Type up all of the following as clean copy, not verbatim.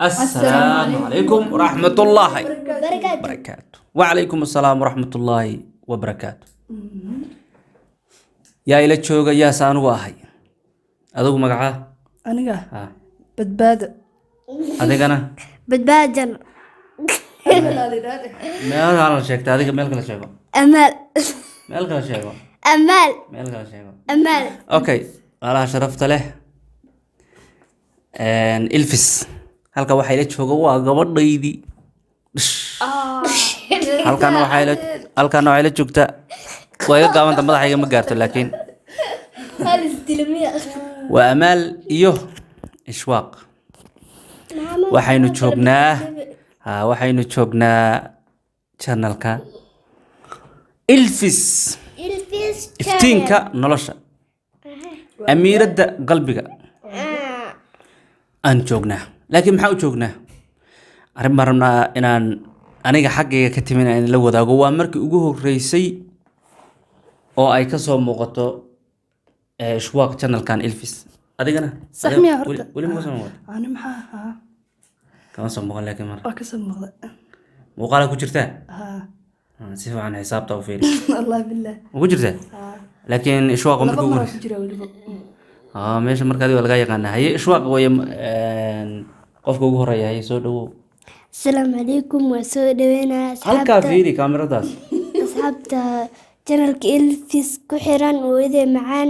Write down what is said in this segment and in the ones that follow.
Assalaamu calaykum waraxmatullaahi Barakaatu. Barakaatu. Wacalaykum assalaam waraxmatullaahi wabarakaatu. Yaa ila jooga? Yaase anugu ahay? Adigu magacaa? Aniga? Ha. Badbaado. Adigana? Badbaado. Meel kala sheegta adiga, meel kala sheego. Amaal. Meel kala sheego. Amaal. Meel kala sheego. Amaal. Okay, walaalaha sharafta leh, Ilfis halka waxaa ila jooga waa gabadhaydii. Halkan waxaa ila joogta, waa iga gaabanta, madaxayga ma gaarto, laakiin Halis dilmiya. waa Amaal iyo Ishwaaq. Waxaynu joognaa, ha, waxaynu joognaa channelka Ilfis. Ilfis. Iftiinka nolosha, amiiradda qalbiga aan joognaa. Laakiin maxaa u joognaa? Arrin baan rabnaa inaan aniga xaggayga ka timin aan la wadaago. Waa markii ugu horreysay oo ay ka soo muuqato Ishwaaq channelkan Ilfis. Adigana? Sax Adiga- miyaa horta? Weli ma ka soo muuqato? Ani maxaa ahaa? Kama soo muuqan, laakiin mar Waa kasoo muuqda. muuqaala ku jirtaa. Haa. Ah, si fiican xisaabta u fiiri. Allah billah. Ma ku jirtaa? Haa. Laakiin Ishwaaq Laba markii ugu mar horreysay ku jira weliba. Ah, meesha marka adiga laga yaqaana. Haye, Ishwaaq way qofka ugu horeeya. Haye, soo dhawow. Asalaamu calaykum, waa soo dhaweynaa Halkaa asxaabta. fiiri kaamiradaas. Asxaabta channelka Ilfis ku xiran, hooyaday macaan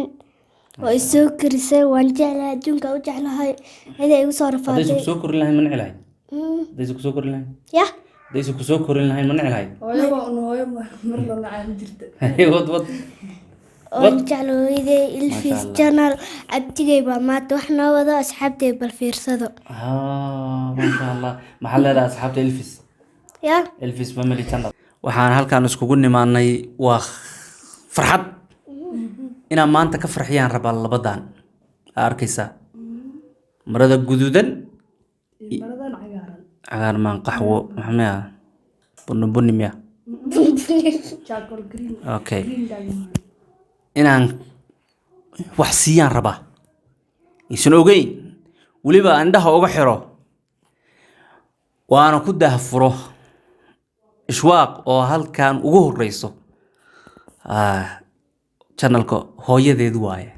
oo isoo korisay, waan jeclahay, adduunka u jeclahay, ciday igu soo Haddaysan rafaaday. kusoo korin lahayn, ma nici lahayd? Haddaysan kusoo korin lahayn? Yah. Haddaysan kusoo korin lahayn, ma nici lahayd? Hooyo waa un hooyo, mar la lacaan jirta. Haye, wad wad. Waan jeclahay hooyaday. Ilfis Masha Allah. channel, abtigay baa maanta wax noo wado. Asxaabtay, bal fiirsado. Ah, maasha Allah. Maxaad leedahay asxaabta Ilfis? Ya. Ilfis Family Channel, waxaan halkan iskugu nimaanay waa farxad. Inaan maanta ka farxiyaan rabaa labadan aa arkaysaa, marada guduudan. Iyo maradan cagaaran. Cagaar maan, qaxwo maxaa miya, bunni bunni miya? Charcoal green. Okay. Green diamond. Inaan wax siiyaan rabaa aysan ogeyn, weliba indhaha uga xiro, waana ku daahfuro Ishwaaq oo halkan ugu horeyso. Ah, channelka hooyadeed waaye.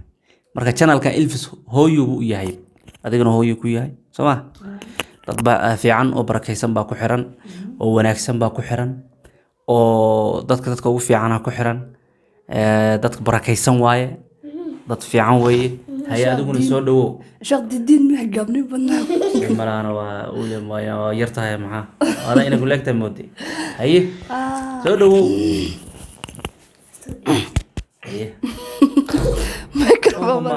Marka channelka Ilfis hooyuu u yahay, adigana hooyuu ku yahay, soo ma? Dad baa fiican oo barakaysan baa ku xiran, oo wanaagsan baa ku xiran, oo dadka ugu fiicana ku xiran. Dadka barakaysan waaye, dad fiican weeye. Haye, adiguna soo dhawow. Sheekh didiin miya, gaabni badnaa. Malaana waa waa yar tahay. Maxaa adaa inay ku leegtahay mooday? Haye, soo dhawow. Haye. Microphone.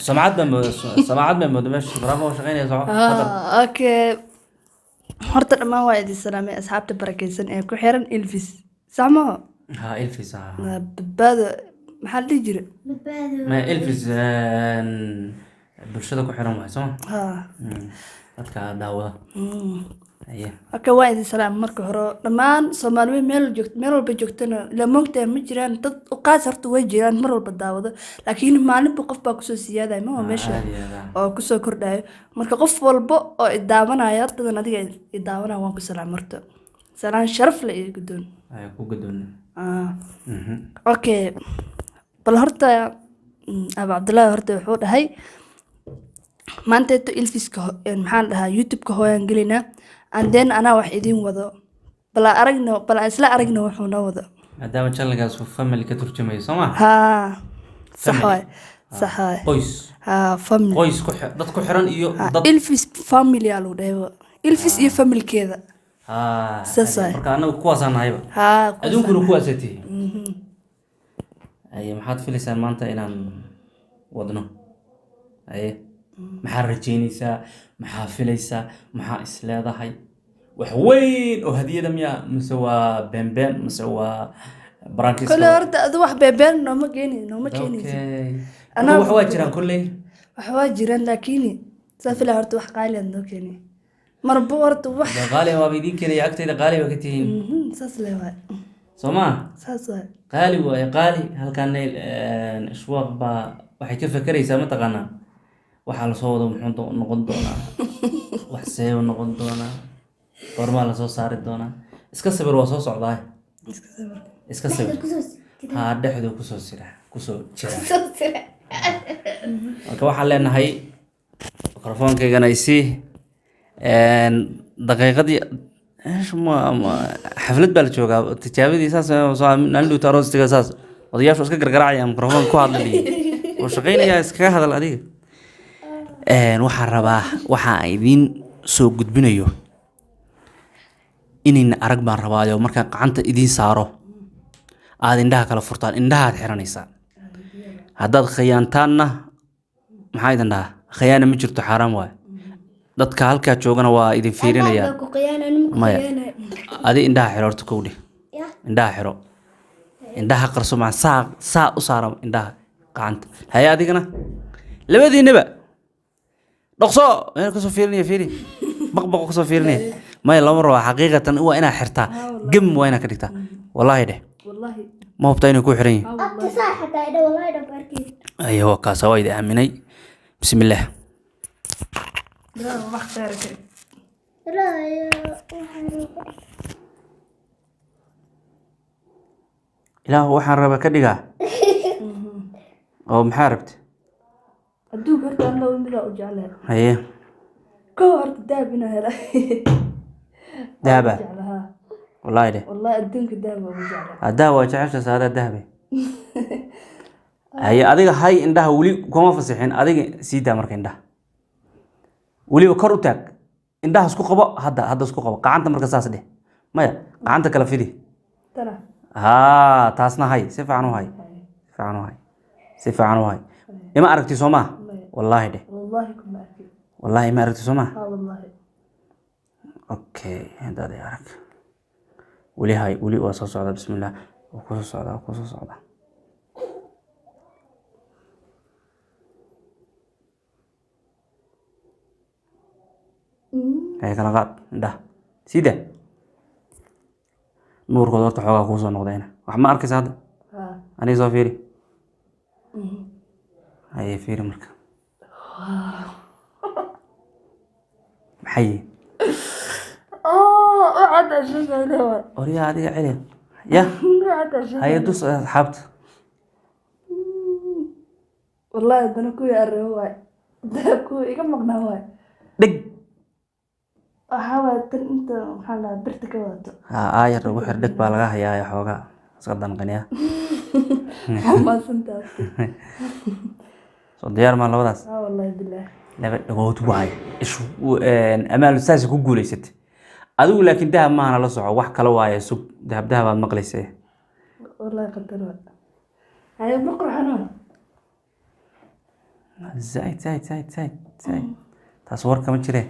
Samacad baa mooda, samacad baa mooda. Meesha barnaamij shaqeynaya, soco. Fadal. Ah, okay, horta dhammaan waa idin salaamay, asxaabta barakaysan ee ku xiran Ilfis, sax maho? Ha, Ilfis, ha. Badbaado maxaa la dhihi jira? Badbaado. Ma Ilfis bulshada ku xiran waay, sooma? Haa. Dadka daawada. Haye. Okay, waa idin salaam marka hore dhammaan Soomaali weyn meel joogto, meel walba joogtana. Ila moogtahay, ma jiraan dad u qaas, horta way jiraan mar walba daawado, laakiin maalinba qof baa kusoo siyaadaya ma meesha Aad iyo aad. oo kusoo kordhayo. Marka qof walba oo i daawanaya dadan, adiga i daawanaya, waan ku salaam horta, salaan sharaf leh iyo guddoon. Ay ku gadoon. Ah. Okay, bal horta Abu Cabdullaahi horta wuxuu dhahay maanteeto Ilfiska maxaan dhahaa, YouTube-ka hooyaan gelinaa, and then anaa wax idiin wado. Bal aan aragno, bal aan isla aragno wuxuu noo wado. Maadaama channelkaas uu family ka turjumayo, soo ma? Haa, sax. Family. Waay, sax waay. Qoys. Haa, family. Qoys ku dad ku xiran iyo dad. Ilfis family aa lagu dhahay, Ilfis iyo familkeeda. Saas waay. Marka anagu kuwaasaan nahayba. Haa. Aduunkuna kuwaasaa tihi. Aye, maxaad filaysaan maanta inaan wadno? Aye, maxaad rajeynaysaa? Maxaa filaysaa? Maxaa is leedahay? Wax weyn oo hadiyada miya, mise waa beenbeen, mise waa barankis? Kole horta adu wax beebeen nooma keeni, nooma keenaysid. Okay. Wax waa jiraan kolley. Wax waa jiraan, laakiin saa filaa horta wax qaali aad noo keeni marba horta wax. Dee qaali waaba idiin keenaya, agtayda qaali waa ka tihiin. Saas le waay. Soo ma? Saas waay. Qaali waaye, qaali. Halkaan Ishwaaq baa waxay ka fekeraysaa, mataqaanaa, waxaa lasoo wado muxuu noqon doonaa. Wax see u noqon doonaa? Goormaa la soo saari doonaa? Iska sawir, waa soo socdaa. Iska sawir. Iska sawir. Kusoo Haa, dhexduu kusoo sira, kusoo jira. Soo sira. Marka waxaan leenahay mikrofoonkaygana isii daqiiqadii. Eesh, xaflad baa la joogaa, tijaabadii saas naalduuta aroostiga, saas odayaashu iska gargaraacaya, mikrofoon ku hadlaliyo oo shaqaynayaa, iskaga hadal adiga. Waxaan rabaa waxa aan idiin soo gudbinayo inayna arag baan rabaayo. Markaan gacanta idiin saaro aad indhaha kala furtaan, indhahaad xiranaysaa. Haddaad khiyaantaanna, maxaa idin dhahaa? Khiyaana ma jirto, xaaraan waaye. Dadka halkaa joogana waa idin fiirinayaan. Baa ku qiyaana, anima ku Maya. qiyaana. Adi indhaha xiro horta, kowdhe. Ya. Indhaha xiro, indhaha qarso, maa saa saa u saara indhaha gacanta. Haye, adigana, labadiinaba dhaqso meel kasoo fiirinaya, fiiri, baqbaqo kasoo fiirinaya. Maya, lama rabo. Xaqiiqatan waa inaa xirtaa, gem waa inaa ka dhigtaa. Wallaahi dheh. Wallaahi. Ma hubtaa inay ku xiran yihiin? Haa. Abta saa xataa idha, wallahi dhab arkay. Ayo, waa kaasa, waa idin aaminay. Bismillaah. Bilaa wax khayr ka. Raayo waxaan. Ilaahu waxaan rabaa ka dhigaa oo maxaa rabta? Adduunka horta aan laba midaa u jeclahay. Haye. Kow, horta dahab inaa hela. Dahaba? Jeclahaa. Wallaahi dheh. Wallahi adduunka dahab waa ugu jeclahay. Dahab waa jecesha saadaa dahabe. Haye, adiga hay, indhaha weli kuma fasixin. Adiga sii daa marka indhaha, weliba kor u taag, indhaha isku qabo. Hadda, hadda isku qabo gacanta. Marka saas dheh. Maya, gacanta kala fidi. Tana. Haa, taasna hay, si fiican u hay, si fiican u hay, si fiican u hay. Ima aragti soo maa? Maya. Wallaahi dheh. Wallahi kuma arkin. Wallaahi ima aragti soo maa? Haa, wallahi. Okay, haddaad i arag weli hay, weli waa soo socdaa. Bismillah, waa kusoo socdaa, waa kusoo socdaa. Hay, kala qaad indhaha, sii daa. Nuurkooda horta xoogaa kuusoo noqdayna. Wax ma arkaysa hadda? Haa. Aniga soo fiiri. Haye, fiiri marka, maxay yihiin? Oh, waxaad sheegayna waa. Oryaa, adiga celi ya. Waxaad sheegay. Haye, dus asxaabta. Wallahi haddana kuwii aan rabo waay. Dahab kuwii iga maqnaa waay. Dheg. Waxaa waay tan inta maxaa la dhahaa, birta ka wadato. Ha, aayar ugu xir, dheg baa laga hayaa xoogaa, iska danqaniya. Maasantaas. Soo diyaar maa labadaas? Haa, wallahi bilaah. Laba dhagood waaye. Ishu amaal saas ku guulaysatay adigu, laakiin dahab maahana, la soco, wax kale waaye. Sug, dahab dahab aad maqlaysay. Wallahi khatar waay. Haye, ma qurxano? Zaid zaid zaid zaid zaid, taas war kama jire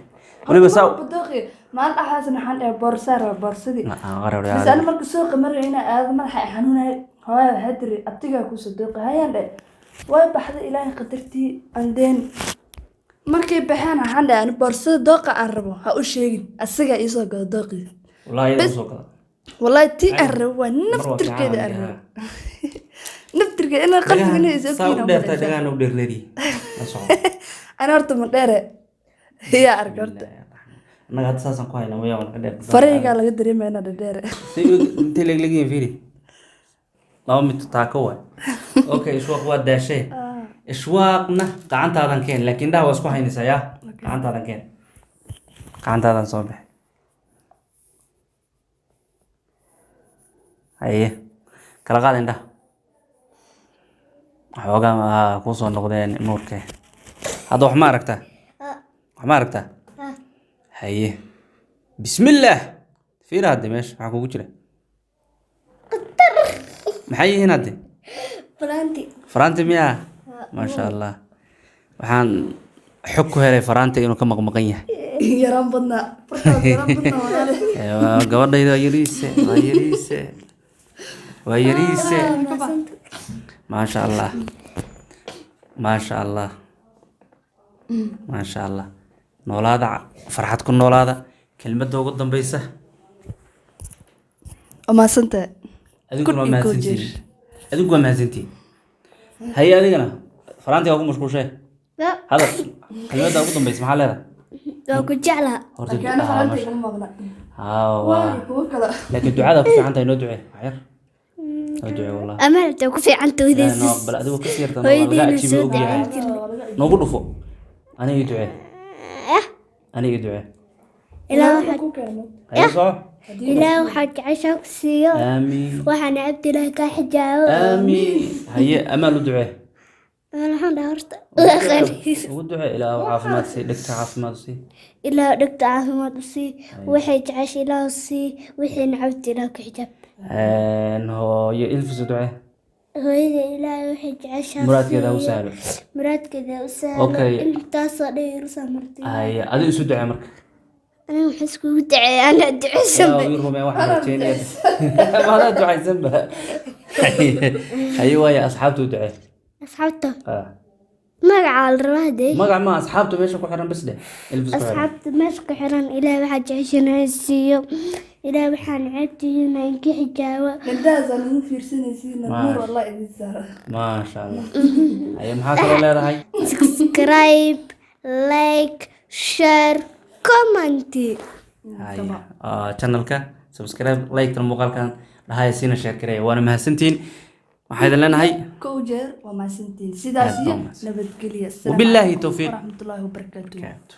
weliba saa. Badooqi maalin dhaxaasna waxaan dhahay boorsaa raba, boorsadii. Qarar. Bas ani marka suuqa maraya inaa aado madaxa ay xanuunaya. Hooya waxay tiri abtigaa kuusoo dooqi. Hayaan dhe, way baxday Ilaahay qadartii. Andeen markay baxeen waxaan dhahay ani boorsada dooqa aan rabo ha u sheegin, asagaa iisoo gado dooqii. Wallahi iyada usoo gada. Wallahi tii aan rabo waa Mar waa naftirkeeda aan fiican. rabo, naftirkeeda inaa qalbiga inay is Saa u ogyihiin. dheertaa, dhagaana u dheer leedihi, la soco. Ana horta ma dheere, yaa arka horta? Annaga hadda saasaan ku haynaa, waya waan ka dheer. Faraygaa laga dareemaya inaa dhadheere. Say intay leegleegyihiin, fiiri, 2 mitir taako waay. Okay, Ishwaaq waa daashay. Ishwaaqna gacantaadan keen, laakiin indhaha waa isku haynaysaa. Yaa, gacantaadan keen, gacantaadan soo bix. Haye, kala qaad indhaha. Xoogaa kusoo noqdeen nuurke. Hadda wax ma aragtaa? Wax ma aragtaa? Haye, bismillaah, fiira hadde meesha maxaa kugu jira? Maxay yihiin hadde? Faraanti. Faraanti miyaa? Maasha Allah, waxaan xog ku helay faraanti inuu ka maqmaqan yahay. Yaraan badnaa fartaas, yaraan badnaa walaale. Ee, gabadhayda waa yariise, waa yariise, waa yariise. Maasha Allah, maasha Allah, maasha Allah. Noolaada, farxad ku noolaada. Kelmadda ugu dambeysa? Waa mahadsantahay. Adiguna waa Kun iyo kow mahadsantihiin. jeer. Adigu waa mahadsantihiin. Haye, adigana faraanti waa ku mashquulshee. Hadal, kelmadda ugu dambeysa maxaa leedahay? Waa ku jeclaha. Horta Laakiin ana ah, faraanta masha igama maqna. Ah, waa Waa kuwo kale. Laakiin ducada ku fiican tahay. Noo ducee wax yar, noo ducee wallah. Amal intay ku fiican tahay. Ilaahay noo aqbal. Adigoo kasii yartan waa laga Hooyadeyna ajiibay soo og yahay. ducayn jirnay. Noogu dhufo, aniga ii ducee, aniga ii ducee. Ilaa Waxaa waxaa ku keeno. Haye, soco. Ilaa waxaa jeceshaa ku siiyo. Aamiin. Waxaana cabdi Ilaahay kaa xijaabo. Aamiin. Haye, amaal u ducee. Waxaan dhahaa horta Ugu ducee, Ilaa caafimaad sii, dhegta caafimaad sii. Ilaah dhegta caafimaad u sii, waxay jecesha Ilaah u sii, wixiina cabdi Ilaah ku xijaab. Hooyo Ilfis u ducee. Hooyada Ilaahay waxay jeceshaa Muraadkeeda ha u siiyo. sahlo. Muraadkeeda ha u sahlo. Intaasoo dhan igu soo martay. Haye, adigu isu ducee marka. Aniga waxaan iskugu duceeyaa anaa duceysanba. Ilaa ii rumee waxaan rajeynaya maadaa ducaysanba. Haye, waaya, asxaabta u ducee. Asxaabta? Ah. Magacaa la rabaa hadee. Magac ma, asxaabta meesha ku xiran bas dheh, Ilfis ku xiran. Asxaabta meesha ku xiran, Ilaahay waxaa jeceshiin ha siiyo, Ilaahay waxaan ceebtihiin ha inka xijaabo. Gabdhahaas aan ugu fiirsanaysiin nuur Allah idin saaro. Maasha Allah. Haye, maxaa kaloo leedahay? Subscribe, like, share, comment. Haye, channelka subscribe, like tan muuqaalkan dhahaya, siina share gareeya. Waana mahadsantihiin. Waxaa idin leenahay Kow jeer waa mahadsantihiin. Sidaas Aad iyo baa mahadsan. nabadgelya. Wabilaahi tawfiiq. Waraxmatullaahi wabarakaatuh. Barakaatu.